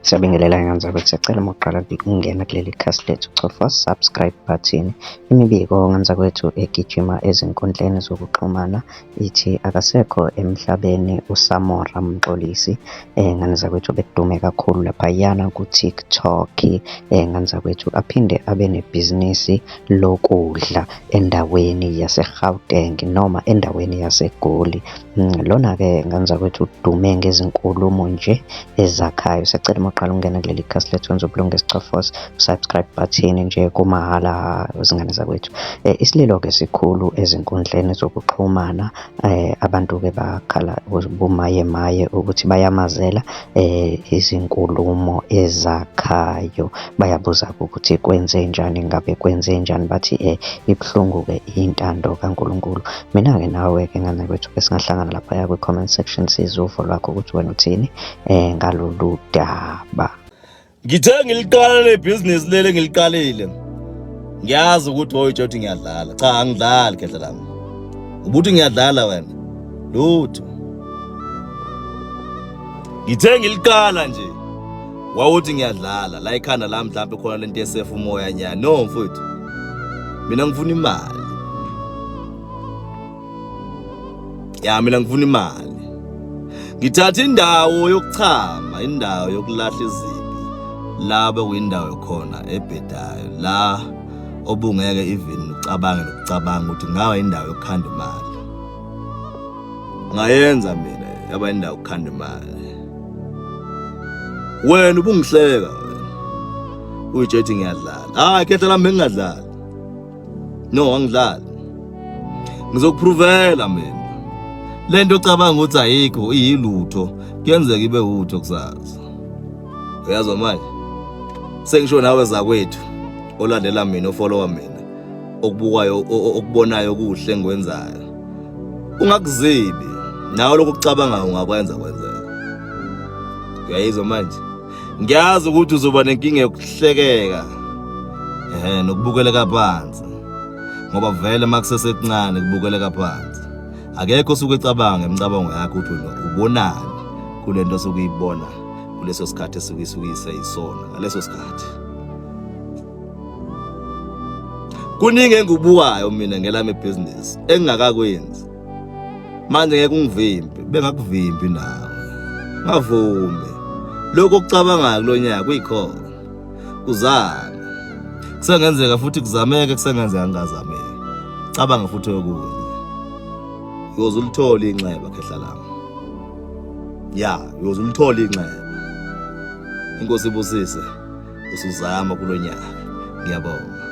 Siyabingelela ngane zakwethu, siyacela uma uqala ukungena kuleli khasi lethu chofa subscribe button. Imibiko ngane zakwethu egijima ezinkundleni zokuxhumana ithi akasekho emhlabeni uSamora Mxolisi. Ngane zakwethu bekudume kakhulu laphayana ku-TikTok. Ngane zakwethu aphinde abe nebhizinisi lokudla endaweni yaseGauteng noma endaweni yaseGoli. Lona-ke ngane zakwethu udume ngezinkulumo nje ezakhayo. Siyacela uma uqala ukungena kuleli khasi lethu wenza ubulungiswa chofoza subscribe button nje kumahhala zingane zakwethu. Isililo-ke sikhulu ezinkundleni zokuxhumana abantu-ke bakhala bumaye maye ukuthi bayamazela izinkulumo ezakhayo. Bayabuza-ke ukuthi kwenzenjani, ngabe kwenzenjani, bathi ibuhlungu-ke intando kaNkulunkulu. Mina-ke nawe-ke ngane kwethu besingahlangana laphaya kwi-comment section sizwe uvo lwakho ukuthi wena uthini ngalolu daba. Ngithe ngiliqala le business leli ngiliqalile. Ngiyazi ukuthi oyitsho ukuthi ngiyadlala. Cha angidlali khehla lami. Ubuthi ngiyadlala wena. Lutho. Ngithe ngiliqala nje. Wawuthi ngiyadlala la ikhanda lami mhlawumbe khona lento yesefu umoya nya. No mfowethu. Mina ngifuna imali. Ya mina ngifuna imali. Ngithatha indawo yokuchama, indawo yokulahla izibi. La bekuyindawo khona ebhedayo la obungeke even ucabange nokucabanga ukuthi ngawa indawo yokukhanda imali. Ngayenza mina yaba indawo yokukhanda imali. Wena ubungihleka wena. Uyitshethi ngiyadlala. Hayi khehla lami bengingadlali. No angidlali. Ngizokupruvela mina. Lento ocabanga ukuthi ayikho iyilutho kuyenzeka ibe utho kusasa. Uyazwa manje? Sengisho nawe zakwethu olandela mina ofollower mina okubukayo okubonayo kuhle engikwenzayo. Ungakuzibi nawe lokho okucabangayo ungakwenza kwenzeka. Uyayizwa manje? Ngiyazi ukuthi uzoba nenkinga yokuhlekeka ehe nokubukeleka phansi ngoba vele makusesekuncane kubukeleka phansi. Akekho osuke ecabanga imicabango yakho ukuthi wena ubonani kule nto osuke uyibona kuleso sikhathi esuke isuke iseyisona ngaleso sikhathi. Kuningi engikubukayo mina ngelami ibhizinisi engingakakwenzi. Manje ngeke ungivimbe, bengakuvimbi nawe. Ngavumi. Lokho okucabangayo kulonyaka kuyikhona. Kuzame. Kusengenzeka futhi kuzameke, kusengenzeka kungazameki. Cabanga futhi okunye. Uyoze ulithole inxeba khehla lami. Ya, uyoze ulithole inxeba. Inkosi ibusise usuzama kulonyaka. Ngiyabonga.